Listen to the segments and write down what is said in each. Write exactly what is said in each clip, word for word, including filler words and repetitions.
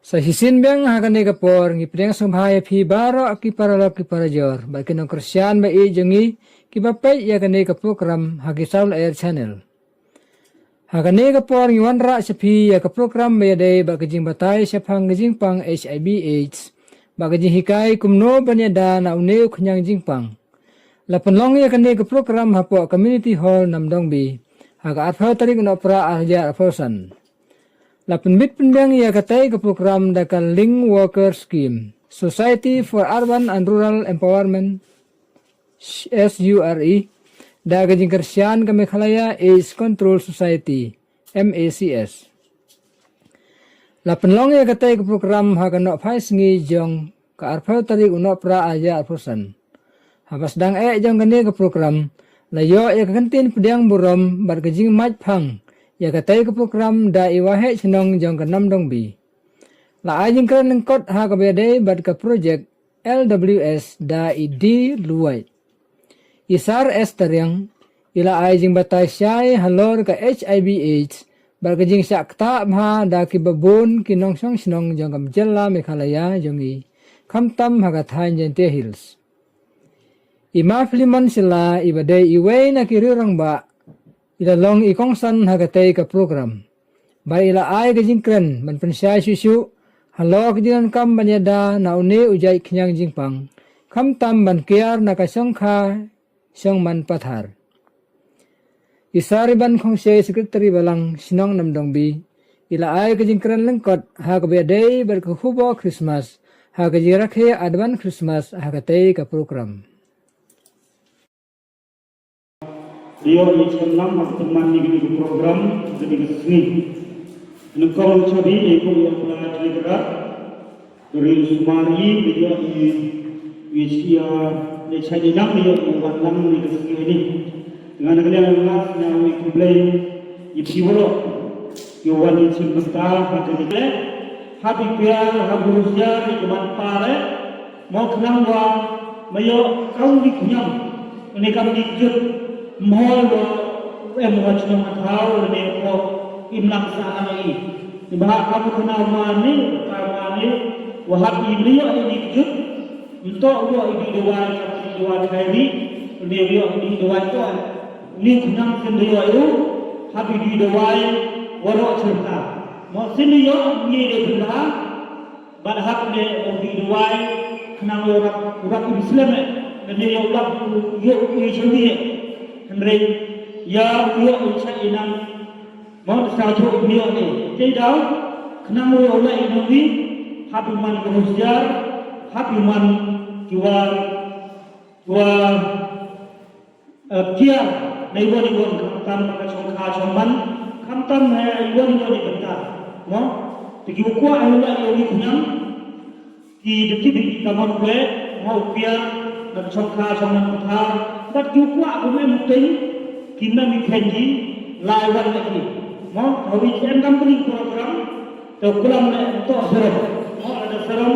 Sa shisien biang ha kane ka por ngi pdiang sngewbha ïa phi baroh ki paralok ki parajor bad ki nongkyrshan ba ïeit jong ngi kiba peit ïa kane ka program ha ki Sawl Air Channel. Ha kane ka por ngi wanrah sha phi ïa ka program ba ïadei bad ka jingbatai shaphang ka jingpang HIV AIDS bad ka jinghikai kumno ban ïada na une u khñiang jingpang. La pynlong ïa kane ka program hapoh Community Hall Namdong B ha ka arphew tarik u Nohprah arhajar arphew san. La pynbit pynbiang ïa katei ka program da ka Link Worker Scheme, Society for Urban and Rural Empowerment, S U R E, da ka jingkyrshan ka Meghalaya AIDS Control Society, M A C S. La pynlong ïa katei ka program ha ka Nohphai Sngi jong ka arphew tarik u Nohprah arhajar arphew san. Haba sdang eh jong kane ka program, la ïoh ïa ka kyntien pdiang burom bad ka jingmait phang ïa katei ka program da i Waheh Shnong jong ka Namdong B. La ai jingkren lyngkot ha kaba ïadei bad ka projek L W S da i D Luwai. I Sar Esther Riang i la ai jingbatai shai halor ka HIV AIDS bad ka jingshah ktah bha da kiba bun ki nongshong shnong jong ka jylla Meghalaya jong i, khamtam ha ka thaiñ Jaintia Hills. I Ma Philimon Shylla iba dei iwei na ki riew rangbah i la long i kongsan ha katei ka program. Bad i la ai ka jingkren ban pynshai shuh shuh halor ka jingdonkam ban ïada na une u jait khñiang jingpang, khamtam ban kiar na ka shongkha shongman pathar. I Sar Iban Khongshei, Secretary Balang Shnong Namdong B, i la ai ka jingkren lyngkot ha kaba ïadei bad ka khubor Christmas ha ka jingrakhe Advance Christmas ha katei ka program. Ïoh ïa ka shem lam ha ka pynman ïa kane ka program ha kane ka sngi. Nyngkong chabi ïa ka ïa ka jingkyrkhu ka ri sumar ïa ka ïoh ïa ïa ïa chai ïa nang ïa ïa wan lang ïa ka sngi ni. Ngan ka liang nga nga ïa khublei ïa phi baroh ïa wan ïa chim bynta ha kane ka ha phi pia ha burusia ïa ka man pare. Mo khnang wa ma ïoh kam ni khñiang ne kam ni jut mhol wa em wa chnong thaw ne ko im lang sa ai. Ni ba ka bu khna ma ni ka ma ni wa hap i ni ïoh ni jut. Nto ïoh i di dawai ka di dawai khairi ne ïoh i di dawai ko. Ni khñiang kin ïoh ïoh hap i di dawai wa ro cherta. Mo sin ïoh ni de bynda. Bad hap ne ong di duwai khnang ïoh rap rap im slem eh. Lane ïoh rap ïoh ïoh jong di eh. Hynrei ïa ïoh im chai inang. Mo sa tho im ïoh ne. Te daw khnang ïoh la inang di hap iman ko husiar hap iman kiwa kiwa Kia na iwon iwon khamtam na ka chongkha chongman khamtam na iwon iwon i bynta. Mo te ki u kwah ïa u la ïa u khñiang ki dei ki dei ki kamon kwe mo u kia na ka chongkha chongman khamtam bad ki u kwah u mem teng ki mem i khen ki lai wan na ki. Mo hoi ki em kam bring program te u klam na to serom mo ada serom.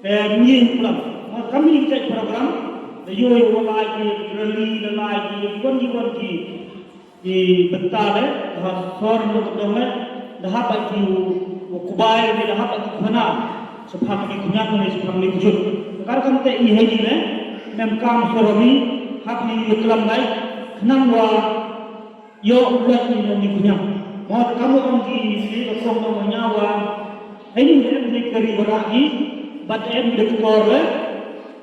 Te ngi plan ma kam ni check program da yo yo lai ki rally da lai ki kon ki kon ki ki bynta le ha sor no to me da hap ki u kubai ne da hap ki khana sa phang ni khñiang ne sa phang ni jut. Kar kam te i he ni le mem kam soromi hap ni klam lai khnang wa Ïoh u leh ïa ni khñiang. Mo te kam ong ki ni ka kong ong nya wa. Hei ni em ni kari wa ra ki. Bat em ni doktor le.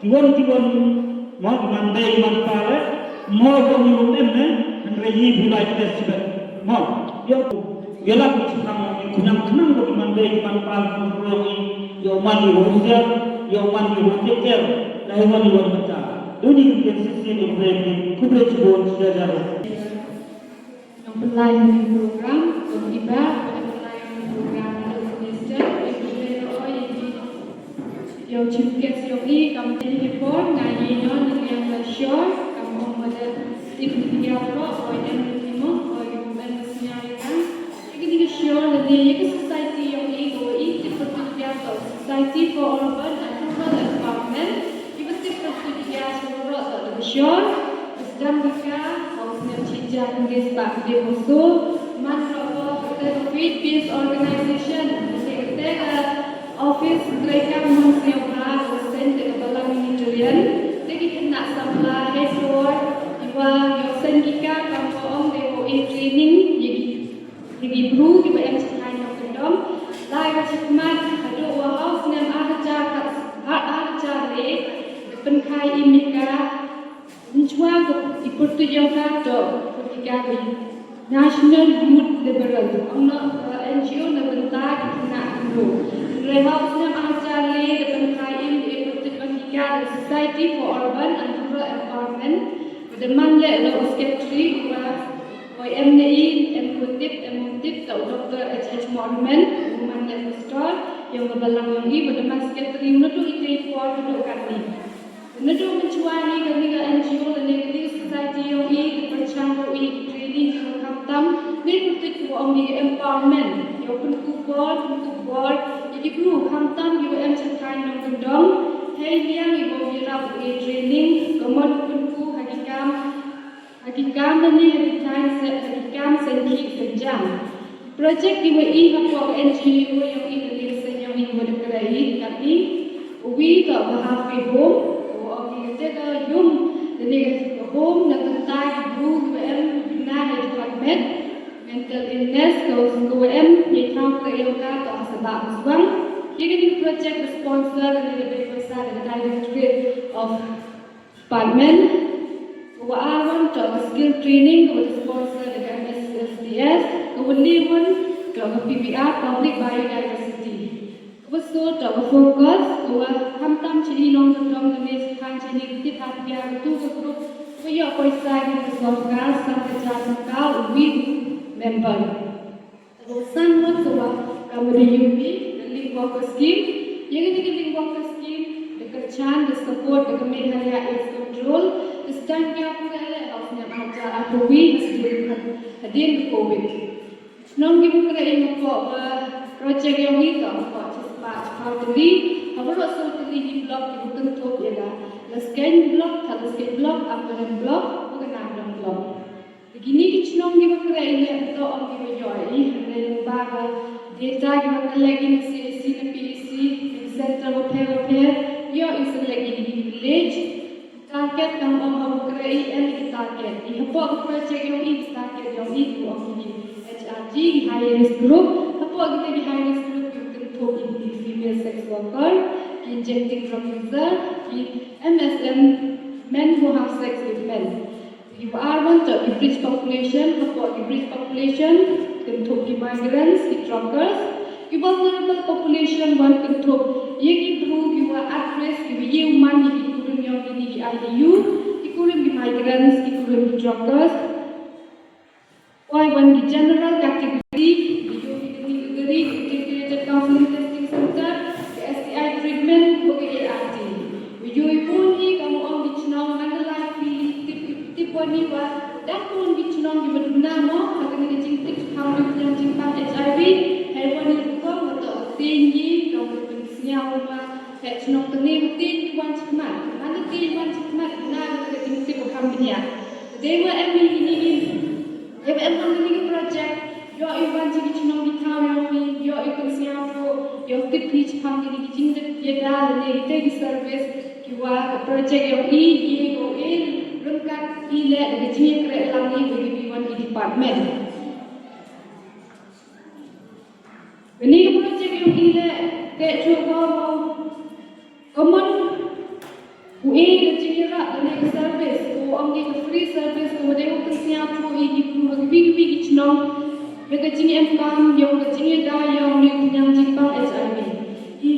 Kiwon kiwon mo ki man dei man pa le. Mo ko ni mo em ne. Hynrei ni bi lai test ba. Mo. Ïoh tu. Ïoh la ki khñiang ni khñiang khñiang ko ki man dei man pa le ko ni. Ïoh man ni wo sia. Ïoh man ni wo sia. Lai man ni wo ta. Duni ki sisi ni ko ni. Kubre chibon sia jaro. Nongpynlait ïa kane ka program, Kong Iba, nongpynlait ïa kane ka program, Minister, ïa u Chief Guest jong ngi, kam dei ki por, nga ïa non, nga ïa la shor, kam ong ba dei, dei ki ïa pro, oi em ki mo, oi em ben sñiaw ïa ka. Ïa kane ka shor, lane ïa ka society jong ngi, ko i, ki pyrtuit ïa ka Society for Urban and Rural Empowerment, ki pyrtuit ïa ka shor, Sdang ka ka, ong snem chijang ngi sbak ngi musu, man robo kata ka Faith Based Organization, kata kata ka Office treikam nongsiewbha, seng da ka balang Unitarian, da ki khynnah samla, hei por, iwa, ïoh seng ki ka kam ko ong de ko e training, ye ki, ye ki bru, ki ba em chikai nongkyndong, lai ka chikmat, haduh wa hau snem ar hajar, ar hajar le, da pynkhai im ka, Nchwa ka i pyrtuit ïong ka to pyrtika ka National Youth Liberal, ong noh ka N G O na bynta ki khynnah khyndew. Hynrei ha u snem ar hajar le da pynkhai im da i pyrtuit pyrtika ka Society for Urban and Rural Empowerment. Ka da man leh la u secretary u ba oi em ne i em ko tip em ko tip ta u Doctor H H Morman u man leh pastor ïong ka balang ïong i ba da man secretary u naduh i tei por naduh katni. Naduh mynchwa hi kane ka N G O lane kane ka society ïong i ka pyrshang ruh i ki training ki ba khamtam ne pyrtuit ki ba ong ki ka empowerment. Ïa u pynkup bor, pynkup bor ïa ki bru khamtam ki ba em sha thaiñ nongkyndong. Hei liang i ba ïarap i training ka mut pynkup ha ki kam Ha ki kam lane ha ki thaiñ se ha ki kam seng khih seng jam. Project ki wa i hapoh N G O ïong i lane seng ïong i wa da kra i katni. Uwi toh ka halfway home, u ong ki kate ka yung lane ka home na bynta ki bru ki wa em bina ha i department mental illness ka wa em ïa i thaw kra ïong ka toh ha Sabah Muswang. Ïa kane ka project ka sponsor lane ka bei pisa da ka Directorate of Department, ka wa ar wan toh ka skill training ka wa da sponsor da ka M S S D S, ka wa li wan toh ka P B R, Public Biodiversity. Ka wa so toh ka focus, ka wa khamtam chini nongkyndong ka ne khan chini ka tip ha pia ka tu ka group, ka wa ïoh poisa ki ka sorkar, san hajar tyngka, u wi member. Ka san ngut ka wa ka mari U P, ka Linkworker Scheme, ïa kane ka Linkworker Scheme, da kyrchan, da support, da ka Meghalaya AIDS Control, da sdang ïa pura le ha u snem arhajar arphew wi, ha sdien, hadien ka Covid. Chnong ki ba kra ïa hapoh ka project ïong i ka hapoh chispah chiphaw tylli, ha baroh saw tylli ki block ki ba kynthup ïa ka. La skeiñ block, ha la skeiñ block, Amparem block, bad ka Nandong block. Te kine ki chnong ki ba kra ïa to ong ki ba ïoh i, hynrei lyngba ka data ki ba collect ïa na C H C na P H C, na ki center bapher bapher, ïoh i select ïa ki village. Target tang ong ha ba kra i em ki target. I hapoh ka project ïong i ki target ïong i ki ong ki H R G, ki high risk group. Hapoh kita ki high risk group ki kynthup ïa ki female sex worker, ki injecting drug user, ki M S M, men who have sex with men. Ki ba ar wan toh ki breech population, hapoh ki breech population, kynthup ki migrants, ki truckers, ki vulnerable population wan kynthup ïa ki bru ki wa at risk, ki wa ïew man ïa ki kurim ïong kine ki I D U, ki kurim ki migrants, ki kurim ki truckers. Poi wan ki general category, ki ïoh ki kane ka gari, ki integrated counseling testing center, ki S T I treatment, bad ki A R T. Ïoh i bun hi ka mo ong ki chnong, man la ki tip, tip wan i wa, da bun ki chnong ki ba duna mo, ha kane ka jingtip, ha kane ka jingpang H I V, hei wan i rukom, wa toh, tien i, ka wa pynsngew wa, hei chnong tene, wa tien i wan chikmat, man la tien i wan chikmat, na ka jingtip wa kam bniah. Te wa em i ni ni, Ïa ba em ong kane ka project, ïoh i wan jong ki chnong ki thaw ïong i, ïoh i pynsngew ruh, ïoh tip i shaphang kine ki jingdit ïada lane kita ki service, ki wa ka project ïong i, i ko i, ryngkat i leh da ka jingïakren lang i, wa ki wan ki department. Kane ka project ïong i leh, te chuh ko, Ka mut u e ka jingïarap lane ka service, u ong ki ka free service, u dei u pynsngew tru ïa ki bru ha kiwei kiwei ki chnong, ïa ka jingem kam, ïa ka jingïada, ïa u niu pynïang jingpang H I V. I,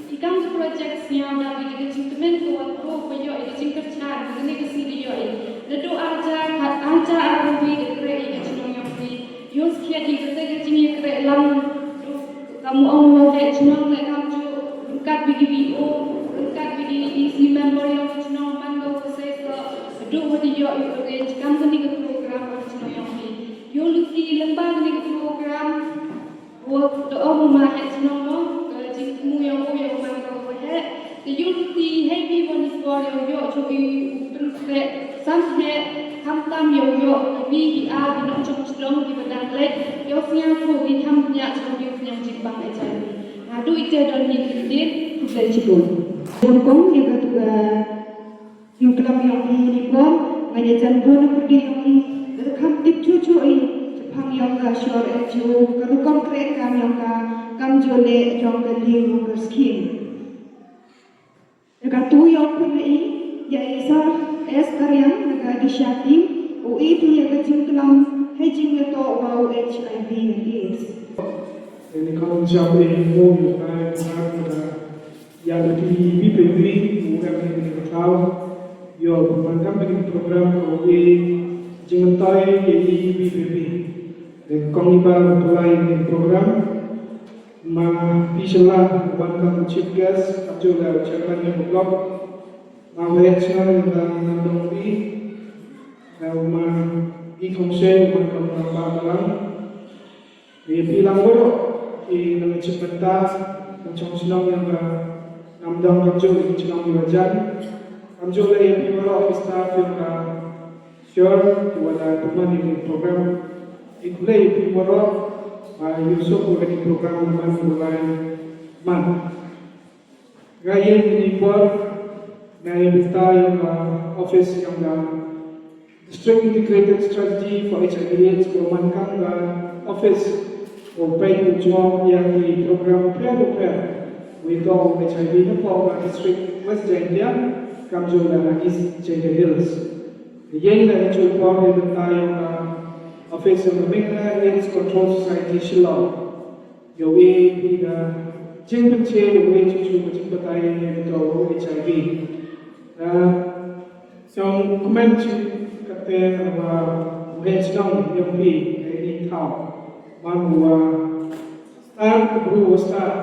i kam ka project sngew da ïa ka jingkmen ka wa bru, ka ïoh ïa ka jingkyrchan, kane ka sngi da ïoh ïa. Naduh arhajar, arhajar arphew wei da kren ïa ka chnong ïong i. Ïoh skhiat ïa kata ka jingïakren lang. Kam ong wa heh chnong leh kam ju ryngkat bad ki V O, ryngkat bad ki E C member ïong ka chnong man ka wa sei sa, haduh wa da ïoh ïa u range kam kane ka program ka chnong ïong i. Ïoh luti lyngba kane ka program, wa da ong ma heh chnong mo, ka jingthmu ïong u ïong man ka wa heh, te ïoh luti hei bi wa ni por ïong ïoh chu i u pynkreh, sam heh, khamtam ïong ïoh, ka bi ki ar, ki nongchong chnong, ki ba dang leh, ïoh sñiaw tru, ki tham ñiah, chong ïoh sñiaw jingpang H I V. Haduh ite don hi ktien, khublei shibun. Jong kong ïa katu ka jingklam ïong i ni por, nga ïa jan bun na pyrdi ïong i, da kham tip chuchu i, chaphang ïong ka shor N G O, ka rukom kreh kam ïong ka, kam jole ïong ka Liang Worker Scheme. Ïa katu ïong pynlei ïa i Sir S Tariang na ka Disha Team, u ïa phi ïa ka jingklam ha jingïatoh wa u H I V and AIDS. Ïa ni kham jam ïa i mo ïa ka ïa ka ïa ka ti bi pe bi u em ïa ka thaw ïa u man kam ïa ka program ko ïa jingmyntoi ïa i bi pe bi. Ïa kong i ba u pynlai ïa ka program. Ma P Shala, u ban kam chief guest, kamjooh la u chairman ïa u block. Ma Waheh Chnong ïa ka Namdong P, ma i Khongshei, u ban kam rangbah balang. Ïa phi lang baroh ki nongshim bynta, nongshong shnong ïa ka Namdong kamjooh ïa ka shnong ïa ka jan. Kamjooh la ïa phi baroh ki staff ïa ka Sure, ki wan la pynman ïa ki program. Ïa khublei ïa phi baroh ba ïa suk ïa ki program man ïa u lai man. Nga ïa ni por nga ïa bynta ïa ka office ïa ka District Integrated Strategy for H I V AIDS ko man kam ka office ko peit u jong ïa ki program pher pher. Wi to H I V na ko ka District West Jaintia kamjooh la East Jaintia Hills. Ïeng da i chuh por ïa bynta ïa ka office ïa ka Meghalaya AIDS Control Society Shillong. Ïa u i phi ka jingpynche ïa u i chuh chuh ka jingbatai ïa ka H I V. Sngewkmen chi kate wa u heh shnong ïa u phi ïa i thaw. Man wa start bru wa start.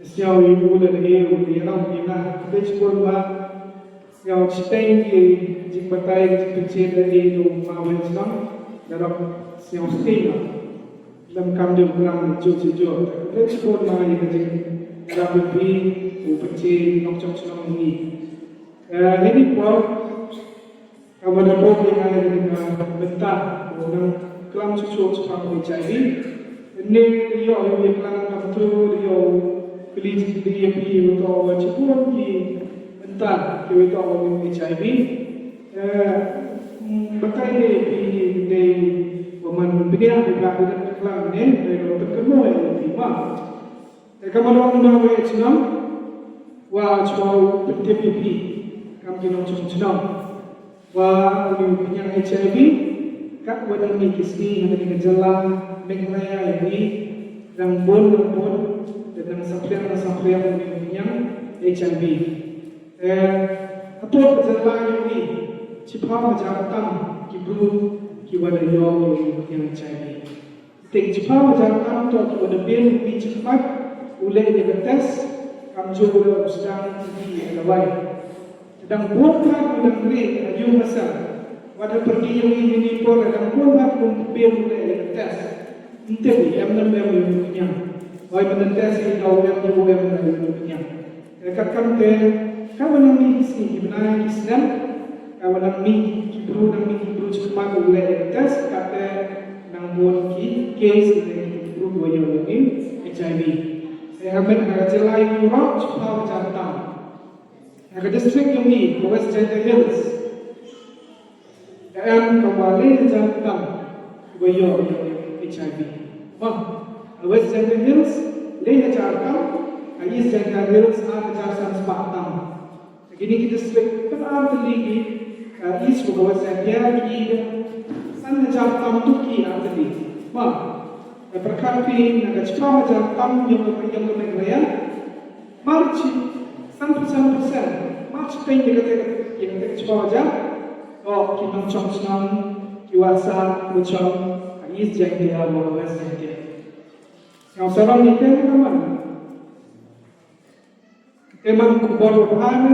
Sngew ïa u la dei u dei nang ïa na dei shibun ma sngew shiteng ki jingbatai ki jingpynshit da dei u ma wen shnong da rap sngew shiteng na lam kam dei u gram ju ju ju dei shibun ma ïa ka jing rap ïa phi u pynshit nongchong shnong ni. Eh, ini por Ka mada bok ïa nga ïa ka bynta u nang klam chuh chuh shaphang H I V. Ynne ïoh ïa u ïa klam ka tu ïoh kli kli ïa phi ïa u to wa chibun ki bynta ki u to wa H I V. Eh, batai ne phi dei wa man bniah ïa ka klam ne dei wa pynkyno ïa phi ma. Te ka mada u nang wa ïa chnong wa chwa u pyntip ïa phi kam ki nongchong chnong. Wa u pynïang H I V kat wa dang mih ki sngi ha kane ka jylla Meghalaya ïa ngi dang bun dang bun dang saphriang dang saphriang u pynïang H I V. Te hapoh ka jylla ïa ngi shiphew hajar tam ki briew ki wa da ïoh u pynïang H I V. Te shiphew hajar tam to ki wa da biang mih shakhmat u leh ïa ka test kamjooh u sdang ki ïa lawei. Te dang bun bha u dang rieh ha ïing ha sem. Wat ha pyrdi ïa ngi ngi por dang bun bha u biang u leh ïa ka test. Ym tip em ne em ïa u pynïang. Hoi mynta test ïa u em ïa u em ïa u pynïang. Te kat kam te ka wa nang mih ki sngi ki bnai ki snem ka wa nang mih ki briew nang mih ki briew shakhmat u leh ïa ka test kat te nang bun ki case ne ki briew wa ïoh ïa ki H I V. Te ha met ha ka jylla ïa ngi ruh shiphew hajar tam. Ha ka district ïa ngi ka West Jaintia Hills. Ka em ka wa le hajar tam wa ïoh ïa H I V. Mo, ha West Jaintia Hills le hajar tam, ha East Jaintia Hills ar hajar san spah tam. Kine ki district ka ar tylli ki, eh, East wa West Jaintia ki san hajar tam tu ki ar tylli. Ma, eh, pyrkhat phi na ka shiphew hajar tam ïong ka ïong ka Meghalaya. Mar chi san percent, san percent. Mar chi peng ïa kate ïa kate shiphew hajar. O ki nongchong chnong ki wa sa ki wa chong ha East Jaintia wa West Jaintia. Sngewsarong ïa kate ka man. Te man khubor u bha ne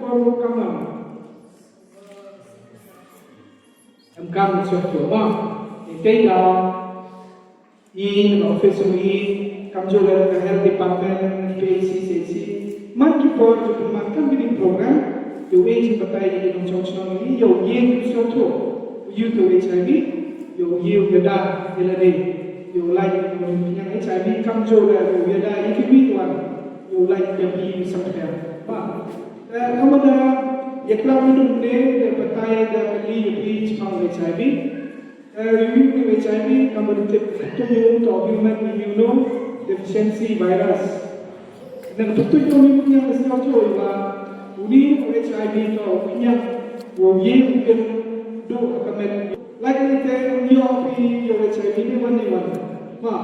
khubor u kama. Em kam sngewthuh ma. Te da i na office i kamjooh la ka health department P H C C C. Man ki por ju pynman kam kini program ïa u ïa batai ïa ki nongchong chnong i ïa u ïa u sngewthuh ïa u H I V ïa u ïa u ïa da ïa la dei. Ïa u lait ïa u pynïang H I V kam jur ïa u ïada ïa ki wi ki wan. Ïa u lait ïa phi u sngewthuh. Ba. Eh, ka mut da ïa klam ïa u ne da batai da kali ïa phi shaphang H I V. Eh, ïa u H I V ka mut tip tu ïa u to human immunodeficiency virus. Na ka pynïang u pynïang ka sngewthuh ïa u ba u ni u H I V to u pynïang u ïeng u pynduh ka met. Lait lait te ym ïoh phi ïa u H I V ne wan ne wan. Ma,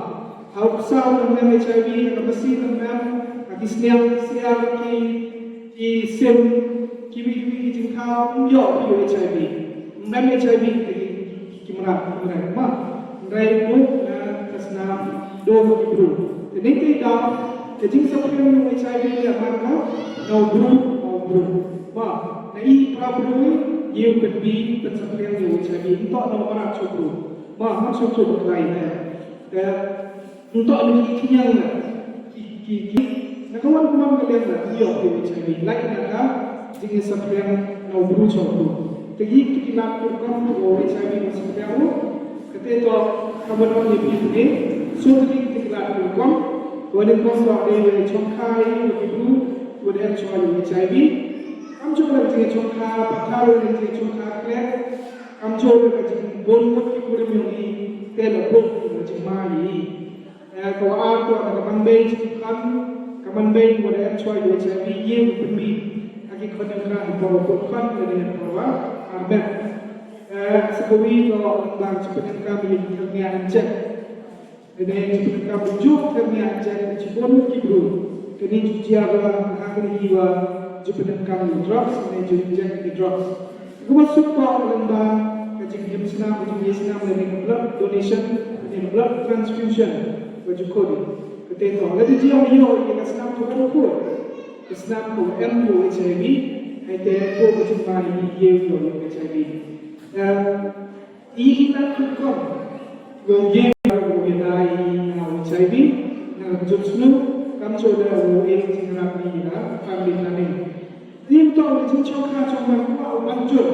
ha u ksaw nang mem H I V, ha ka masi nang mem, ha ki sniang ki siar ki ki sim, ki wi ki wi ki jingthaw, ym ïoh phi ïa u H I V. Ym mem H I V te ki ki mrad ki mrad. Ma, hynrei duh na ka snam duh ki bru. Te nangta da ka jingsaphriang ïa u H I V ïa man ka na u bru na u bru. Ma, na i pra bru ïa u pynbi pynsaphriang ïa u H I V. Nto na u mrad sha u bru. Ma, ham sha u bru bakla ïa te. Nto na ki khñiang na ki ki ki na ka wan ka wan ka liang na ïoh ïa u H I V. Lait na ka jingsaphriang na u bru sha u bru. Te ki ki lad ki rukom u H I V u saphriang u. Kate to ka wan wan ïa phi ne. So ki ki lad ki rukom. Ka wan ïa kong to ïa chongkha ïa ki bru. Wan ïa chongkha ïa u H I V. Kam jong ka jingchongkha pathar ïa jingchongkha klet. Kam jong ka jingbun mut ki kurim ïa u te la bun ka jingma ïa. Eh, ka wa ar to na ka manbei jingkhan, ka manbei wa da em chwa ïa u H I V ïa u pynbi ha ki khon ïa ka ha por wa khon ka ne por wa ar bet. Eh, sa ka wi to ba ju pyndonkam ïa u thyrnia injek. Ïa ne ju pyndonkam ïa u thyrnia injek ïa jibun ki bru. Kane ju jia wa ha kane hi wa ju pyndonkam ïa u drugs, ïa ne ju injek ïa u drugs. Ka ba suk ba lyngba ka jingim snam, ka jingim snam lane ka blood donation lane ka blood transfusion ba ju khot. Ka te to lada jia ïoh ïa ka snam ka ba khot, ka snam ka ba em ïa u H I V, hai te ko ka jingma ïa ïa ïa u H I V. Em, i i na ka kon. Ïa ïa u ïa dai ïa u H I V na ka jong snu kam shu da u ïa jingrap ïa family planning. Ym toh ka jingchongkha chongman kwah u ban jur.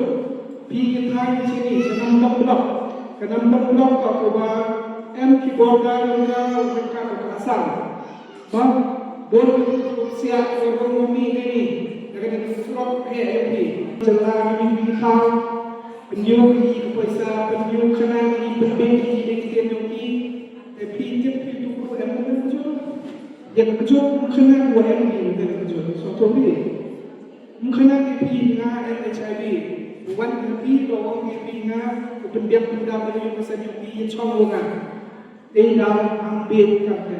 Phi ki thaiñ shini sha Namdong Block. Ka Namdong Block ka kaba em ki border ïa ka ryngkat ka Assam. Ba bun ki siah ki rong mami kini. Da kani ka surok he em phi. Jylla ki phi thaw. Pynïoh ki ka poisa, pynïoh khana ki, pynbeit ki dei ki dei ki. Te phi tip phi tu em ka jur. Ïa ka jur khana wa em ki dei ka jur. So to ri. Ym khana ïa phi nga em H I V. Wan ïa phi ba ong ïa phi nga u pynbiang pyndam ïa ka seng ïa phi ïa chong wa nga. Dei daw am beit kam te.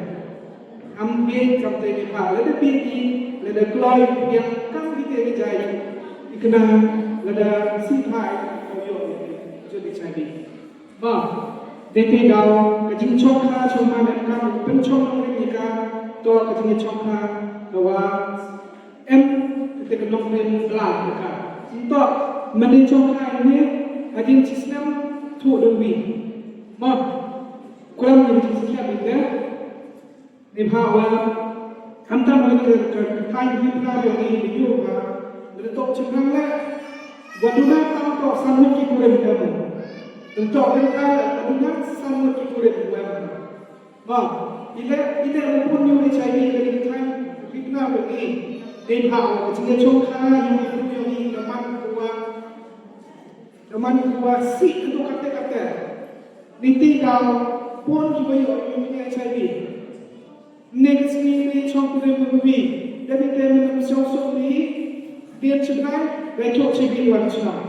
Am beit kam te ne pha lada beit i lada kloi biang kam ki te ki jai. I kena lada si phai ka ïoh ïa ka jur H I V. Ba dei te daw ka jingchongkha chongman em kam pynchong nongrim ïa ka to ka jingchongkha ka wa Em, kata ka nongrim bla ka. Nto, mane chong ka ne, hadien chi snem, tu dong wi. Ma, kulam ni chi snem ite. Ni pha wa, hamtam ka ka ka thaiñ ni pha yo ni ni yo pha. Ni tok chimrang le. Wa duna tam tok san mut ki kurim ka mo. Ni tok kan ka, wa duna san mut ki kurim ka mo. Ba, ile, ile u pun ïa u H I V ka dei ka thaiñ rit na ba ngi. Dei ba ka jingïachongkha ïa u pun ïa u ka man ka wa, ka man ka wa sih ka dei kata kata. Niti daw pun ki ba ïoh ïa u H I V. Ne ka sngi ne chong ku dei ba ngi. Dei ba dei ba ngi song song ni. Dei chibrai, dei chong chibrai wan chong.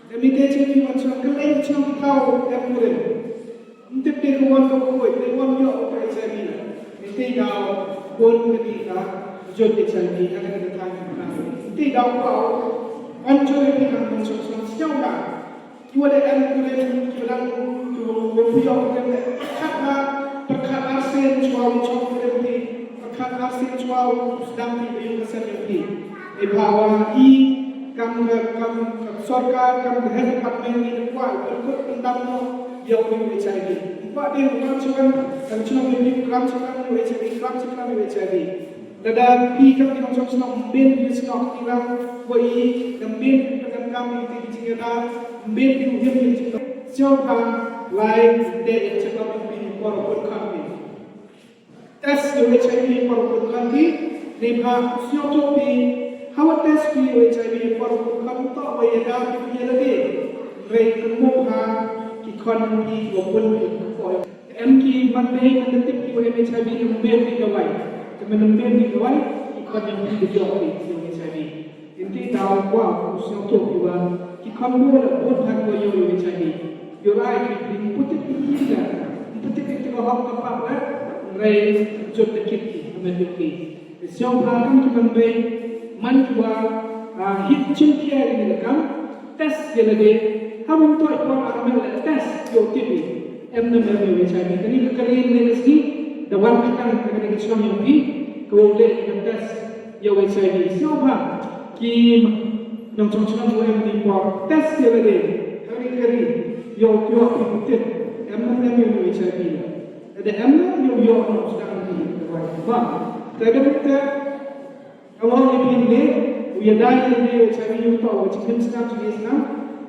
Dei ba dei chibrai wan chong, ka lei chong tau dei ku dei. Ym tip te ka wan ka khuid, te wan ïoh ka H I V. Te daw bun ka dei ka jot H I V, ka dei ka thaiñ ka. Te daw ka wan jot ka dei ka wan jot ka sñiaw ka. Ki wa da em ka dei ki wa dang ki wa wan ïoh ka dei ka ka ka ka sien chwa chwa ka dei ka ka sien chwa sdang ki ka ïoh ka sien ki. Te ba wa i kam ka kam ka sorkar kam ka health department i ka kwah ka kut pyndam no. Ïa u H I V. Ba dei u kram chuan, kan chuan u kram chuan u H I V, kram chuan u H I V. Lada phi kam ki nongchong shnong, mbin phi shnong ki ram, wa i, kam mbin phi kam kam i ti ki jingïada, mbin phi u him i jingïada. Sio pha, lai, de, i chakam phi. Por u pynkhot phi. Test ïa u H I V por u pynkhot phi. Neibhah u sngewthuh phi, haba test phi ïa u H I V por u pynkhot, u toh ba ïada phi ïa lade. Hynrei kynmaw ha ki khon jong phi kiba bun phi. Em ki man mei man da tip ki ba em H I V, em mei phi dawai. Te man mei phi dawai, ki khon jong phi da ïoh phi ïa u H I V. Ynti daw kwah u sngewthuh phi ba ki khon bun la bun bha kiba ïoh ïa u H I V. Ïoh ai ki phi, ym pu tip ki phi da, ym pu tip ki ba hok ka pap la, hynrei jot da kit ki, ka met ïoh ki. Sngewbha kam ki man bei, man kiba, ah, hit chim khia ïa kane ka kam, test ïa lade, haba ym toh por ar miet la test ïoh tip ïa, em ne em ïa u H I V. Kane ka kari ne ka sngi, da wan ka kang ka kane ka shnong ïa phi, ka wow leh ka test ïa u H I V. Sngewbha ki nongchong shnong wa em ne por, test ïa lade, kari kari, ïoh ïoh phi tip, em ne em ïa u H I V. Lada em ne ïoh ïoh nong sdang phi, ba. Te ka dei te Ka ong ïa phi ne, u ïada ïa lade u H I V u toh u jingim snam jingim snam.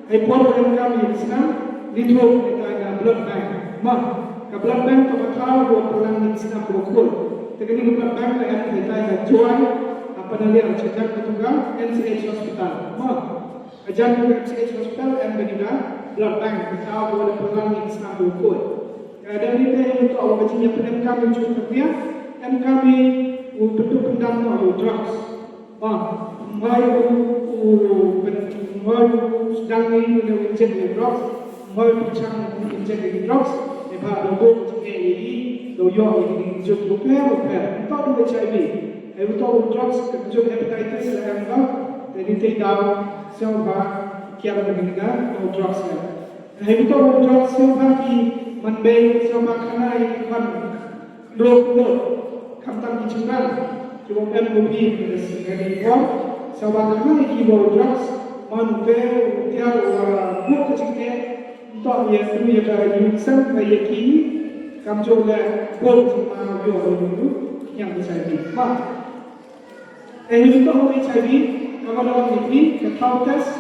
Hei por u em kam ïa snam, li thuh ïa ka blood bank. Ma, ka blood bank ka ba thaw u pynlang ïa snam u kul. Te kane ka blood bank ka em ïa ka Jowai, ha Panaliar, ka jan ka tu ka N C H hospital. Ma, ka jan ka M C H hospital em kane ka blood bank ka thaw u pynlang ïa snam u kul. Ka dang ïa te u toh u ka jingïapyndem kam u jingpyndem kam u pynduh pyndam u drugs. Ba, ym hoi u, u, pyn-, ym hoi u sdang ïa u ne u injek ïa u drugs, ym hoi u pynchang u injek ïa u drugs, ne ba da u bun jingeh ïa i, da u ïoh ïa ki jingkit bapher bapher. Ym toh u H I V. Hei u toh u drugs ka jong hepatitis la em ba, te ni te daw, sngewbha, kiar na kane ka, u drugs la. Hei u toh u drugs sngewbha ki man bei, sngewbha khana ïa ki khon. Lok lok, khamtam ki jingran, ki bym em ruh phi, ki bym em ruh phi, sngewbha khana ïa ki ba u drugs, man u pe, u tiar, u mut ka jingeh, toh ïa tu ïa ka ïing sem, ba ïa ki, kamjooh leh, bun jingma, ïoh ïa u, ïa u H I V. Ba. Te hi toh u H I V, kaba long ïa phi, ka thaw test,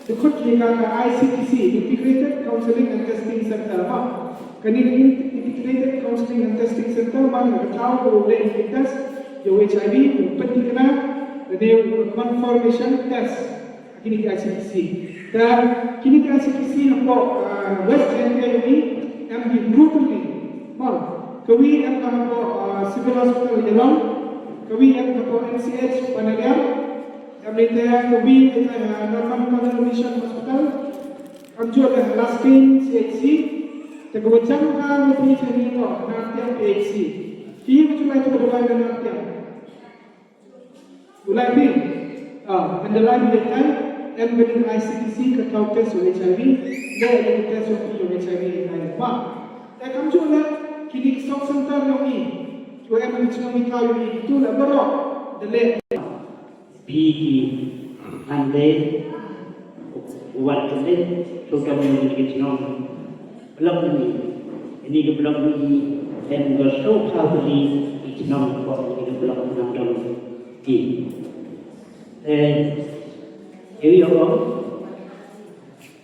dkhot ïa ka, ka I C T C, Integrated Counseling and Testing Center, ma. Kane ka Integrated Counseling and Testing Center, ma, ka thaw ko leh ïa test, ïa u H I V, u pynthikna, lane u confirmation test. Kine ki I C T C. Te kine ki I C T C hapoh, ah, West Jaintia ïa ngi, em hi hynriew tylli. Mo, kawi em hapoh, ah, Civil Hospital Ialong, kawi em hapoh M C H Panaliar, em lei te kawi em ha Norman Convalescent Hospital, kamjooh leh ha Laskin C H C, te kaba jam ka ngi phi te ngi noh ha Nartiang P H C. Ki hi ka July te ka July ka Nartiang. U lai phi, ah, hynda lai phi dei tai, em kane ka I C T C ka thaw test u H I V, leh ïa ka test u H I V dei tai. Ba, te kamjooh leh, kine ki sub center jong ngi, kiwa em ha ki chnong ki thaw jong ngi, kitu leh baroh, da leh. Phi ki, hynda, u wan ka leh, to kam ïa ki chnong. Block ni, ini ka block ni, em ga so kha beli, i chnong ko ini ka block nang dong ti. Eh, area of,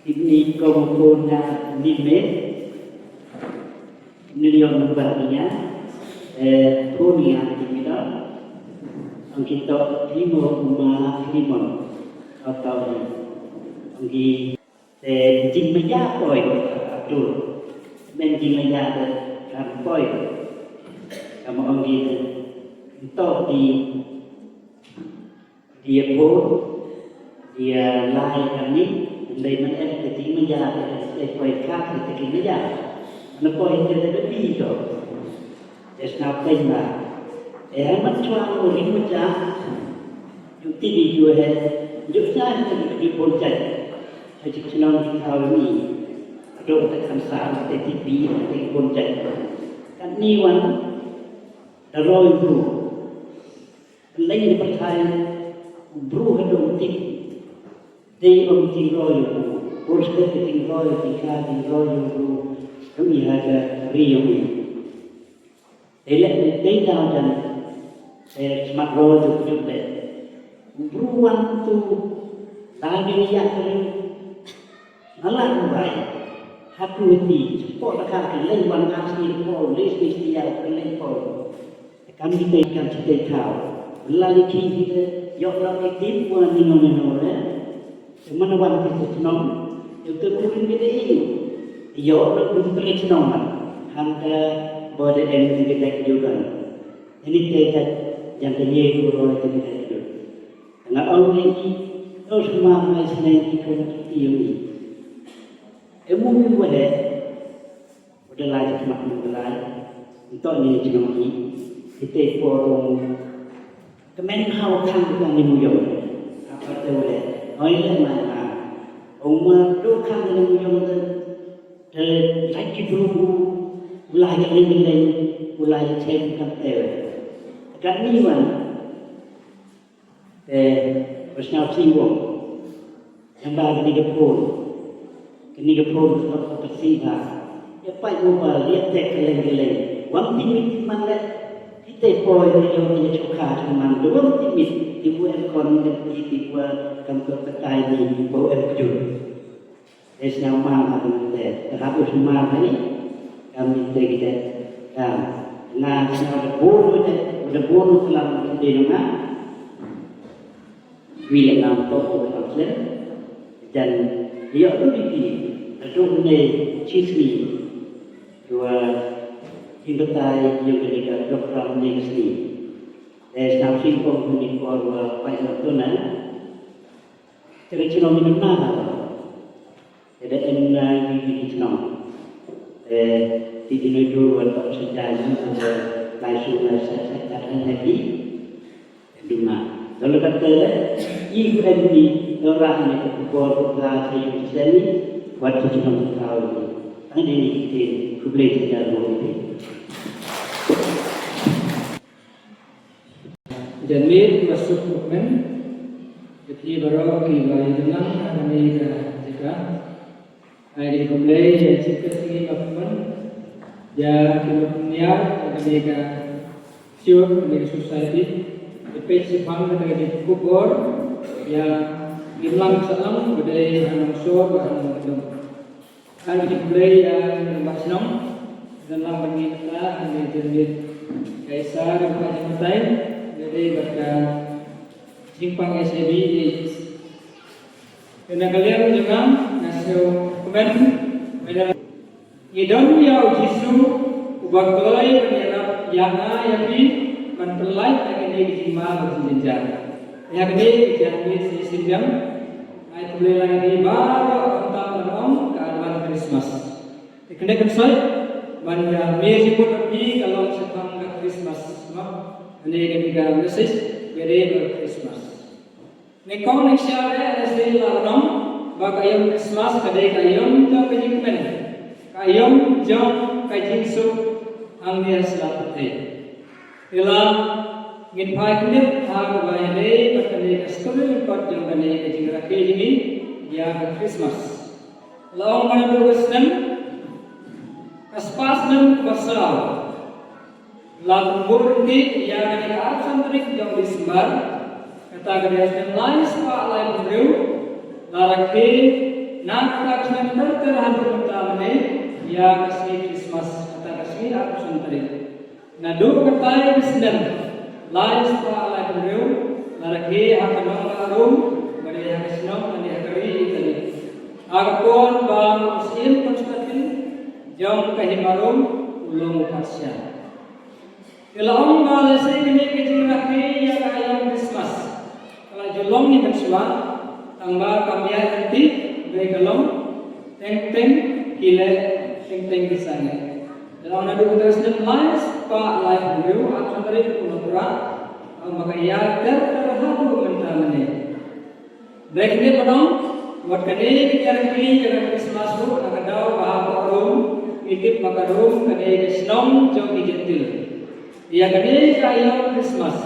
ini ko ko na ni me, ni yang number ni ya, eh, ko ni ya ni da, ang kita primo uma primon, atau ang di Te jingmaya poi, Abdul. Men jingmaya te kan poi. Kama ong di te. Nto di, di pun, di lai kami, ndai men em te jingmaya te, te poi ka te jingmaya. Na poi te te bi to. Te sna poi ma. E man chwa mo ri mo cha. Yu ti di yu he. Yu cha te di pon cha. Te chnong di thaw ni. Adong te kan sa te ti bi te pon cha. Kan ni wan. Da roi bru. Leng di pathai. Bru ha dong ti. Dei ong ti roi bru. Bru se ti roi ti ka ti roi bru. Dong i ha ka ri ong i. Te leh ne te daw jan, eh, smat roi tu kujut leh. Bru wan tu, la ni yak ri, ngala bai. Ha kmiti, sport da ka ka leng wan ka sni da pol, leng sni sni ya ka leng pol. Kam ki tei kam ki tei thaw. La li ki ki te, yok la ki tip wan ni no ni no le. Te mana wan ki te chnong, yok te kurin ki te iu. Yok la kun te chnong man. Han ka bo de em ki te dak yudan. Ini te dak yang te ye ku ro te dak yudan. Nga ong ni ki, to sma mai sneng ki kun ki iu ni. Emu mi wale, udah lai khmat mu lai, untuk ni jengong ni, kita forum kemen hau kan bukan ni muyong. Apa tu wale, oi le mana, umur tu kan ni muyong tu, te lagi dulu, ulai keling keling, ulai cem kan te. Kan ni wan, Te, ba sñiaw sñiawbha. Ïa ba kani ka phone. Kani ka phone ka ka si ba. Ïa pait mobile, ïa te kylleng kylleng. Wan ti mit ti man le. Ki te poi te ïoh ki ïa chukha ki man. Te wan ti mit, ti bu em kon, ti ti bu kam ka katai ni, bu em kjut. Te sñiaw ma ha te, te hap u sñiaw ma ha ni, kam ni te ki te, kam. Nga sñiaw da bun u te, da bun u klam u te nga. Wi le ngam to u klam sle. Jan, ïa u di ki, da tu ne, chi sni. Dua, jingbatai, ïa u te ka, program ne sni. Te sñiaw sing kong ni por, pai na tu na. Te ka chnong ni na na. Te da em na wi wi ki chnong. Te ti di noi dur wan tok sejak ni, wan tok lai su lai sa sa kat an happy. Duna. Dole ka te le, i ku em ni, dora ni ku bor ku ga te yu seni, wat ki chnong ka ni. Ang di ni ki te, ku blei te da ro ni. Janmiet ba suk ukmen, ïa phi baroh kiba ïadon lang ha kane ka jaka. Ai dei khublei ïa Chief Guest ngi ba pynban, ïa kiba pynïar ha kane ka siot, kane ka society. Ïa peit shiphang kata ka jingkupbor ïa ki imlang sahlang ba dei ha Nongso bad ha Nongkyndong. Ar ki khublei ïa ngi ba shnong, don lang ba ngi mynta, ngi janmiet. Kaisa ka ba jingmyntai, ngi dei bad ka jingpang S A B H. Kane ka liang jong nga, nga sngew kmen, kmen. Ngi don ïa u Jisu, uba kloi ban ïarap ïa nga ïa phi, ban pynlait ïa kane ka jingma ka jingjynjar. Ïa kane ka jingmih shisien jong, ai khublei lang ïa phi baroh khamtam ban ong ka advance Christmas. Te kane kan soi ban ïa mih jingmut ïa phi ka long shaphang ka Christmas. Mo, kane kane ka message, Merry Christmas. Nyngkong nyngshia re, lehse la ong ba ka aïom Christmas ka dei ka aïom jong ka jingkmen, ka aïom jong ka jingsuk hangne ha sla pyrthei. Te la ngin phai khyndiat ha kaba ïadei bad kane ka story lyngkot jong kane ka jingrakhe jong ngi ïa ka Christmas. La ong ba naduh ka snem, ka spah snem kaba saw, la pynbor ryntih ïa kane ka arphew san tarik jong December, kata ka dei snem lai spah laiphew hynriew, la rakhe na kata ka snem ter ter haduh mynta mynne ïa ka sngi Christmas, kata ka sngi arphew san tarik. Naduh katai ka snem lai spah laiphew hynriew, la rakhe ha ka nongbah Rom, ba dei ha ka shnong, ba dei ha ka ri Italy. Ha ka por ba u Syiem Constantine jong ka hima Rom u long u pharshah. Te la ong ba lehse kane ka jingrakhe ïa ka aïom Christmas ka la ju long hi mynshuwa, tangba kam ïaid lynti, hynrei ka long teng teng ki leh, teng teng ki sangeh. Te la ong naduh kata ka snem lai spah laiphew hynriew, arphew san tarik u November, ong ba ka ïaid ter ter haduh mynta mynne. Dei kane ba ong, wat kane ka jingrakhe ïa ka Christmas ruh na ka daw ba hapoh Rom, ngi tip ba ka Rom ka dei ka shnong jong ki Jentil. Ïa kane ka aïom Christmas,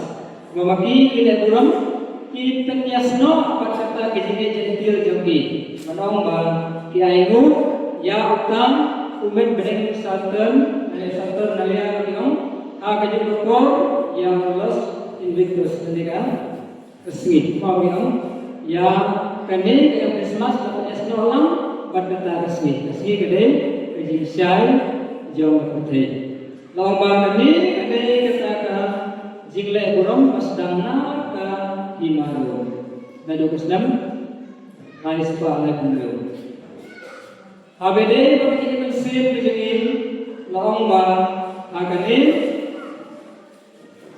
ba ma ki ki leh burom, ki pynïasnoh pat kata ka jingïeit Jentil jong ki. Ban ong ba ki ainguh ïa uta u met bneng Saturn, ne Saturnalia ki ong, ha kajuh ka por ïa u Los Invictus, ne ka ka sngi, pynban ïa kane ka Christmas la pynïasnoh lang bad kata ka sngi. Ka sngi ka dei ka jingshai jong ka pyrthei. La ong ba kane ka dei kata ka jingleh burom ba sdang na ka hima Rom. Naduh ka snem lai spah laiphew hynriew. Haba ïadei bad ka jingim mynsiem ka jong ngi, la ong ba ha kane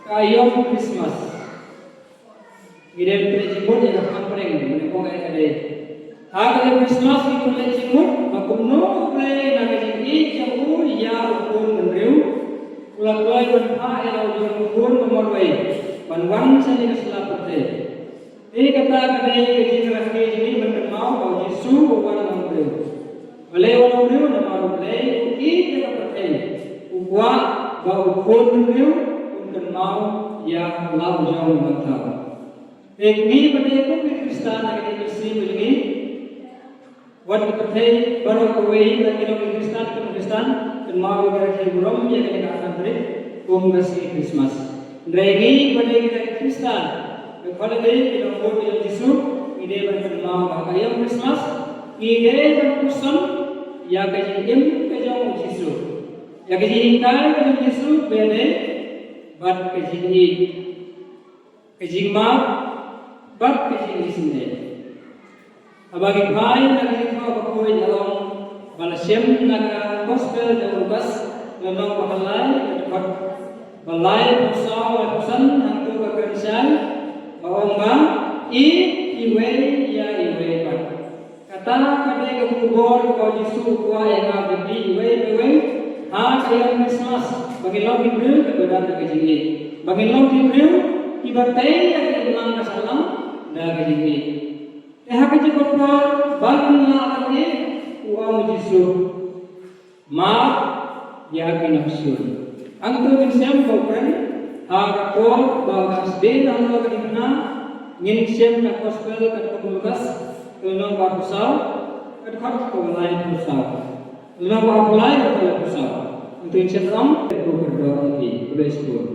ka aïom Christmas ngi dei ban pynleit jingmut ïa ka khampreng, ban ong ïa ka dei. Ha kane ka Christmas ngi pynleit jingmut ba kumno U Blei na ka jingïeit jong u ïa u khun bynriew, u la kloi ban phah ïa la u jong u khun ba marwei ban wan sha kane ka sla pyrthei. Te kata ka dei ka jingrakhe jong ngi ban kynmaw ba U Jisu u wan long briew. Balei u wan long briew? Namar U Blei u ïeit ïa ka pyrthei, u kwah ba u khun bynriew un kynmaw ïa la u jong u ban thaw. Te ngi ba dei kum ki Khristan ha kane ka mynsiem jong ngi, wat ki pyrthei baroh kawei, lada ki long ki Khristan, ki Khristan, kynmaw ïa ka rakhe burom ïa kane ka arphew tarik kum ka sngi Christmas. Hynrei ngi ba dei kita ki Khristan, ki holiday, ki long bud ki jong U Jisu, ngi dei ban kynmaw ba ha ka aïom Christmas ngi dei ban puson ïa ka jingim ka jong U Jisu, ïa ka jinghikai ka jong U Jisu, ba dei bad ka jingïeit, ka jingmap bad ka jingisynei. Haba ngi phai na ka Jingthoh Bakhuid, la ong ba la shem na ka Gospel jong u Lukas, lynnong ba khatlai, ka dkhot ba laiphew saw, laiphew san, hangto ka kren shai, ba ong ba, ïeit iwei ïa iwei pat. Kata ka dei ka khubor kaba U Jisu u kwah ïa nga ban ïeit iwei pa iwei ha ka aïom Christmas, ba ngin long ki briew kiba don da ka jingïeit, ba ngin long ki briew kiba tei ïa ka imlang ka sahlang da ka jingïeit. Te ha ka jingkyrpad ba ngin lah ban ïeit, u ong U Jisu, map ïa ki nongshun. Hangto ngin shem ba u kren ha ka por ba u dang sdie na ka dkhana, ngin shem na Gospel katkum u Lukas, ka lynnong ba arphew saw, ka dkhot kaba laiphew saw. Lynnong ba arphew lai, ka dkhot laiphew saw. Hangto ngin shem, ong u kyrdoh ïa phi, u Blei sbun.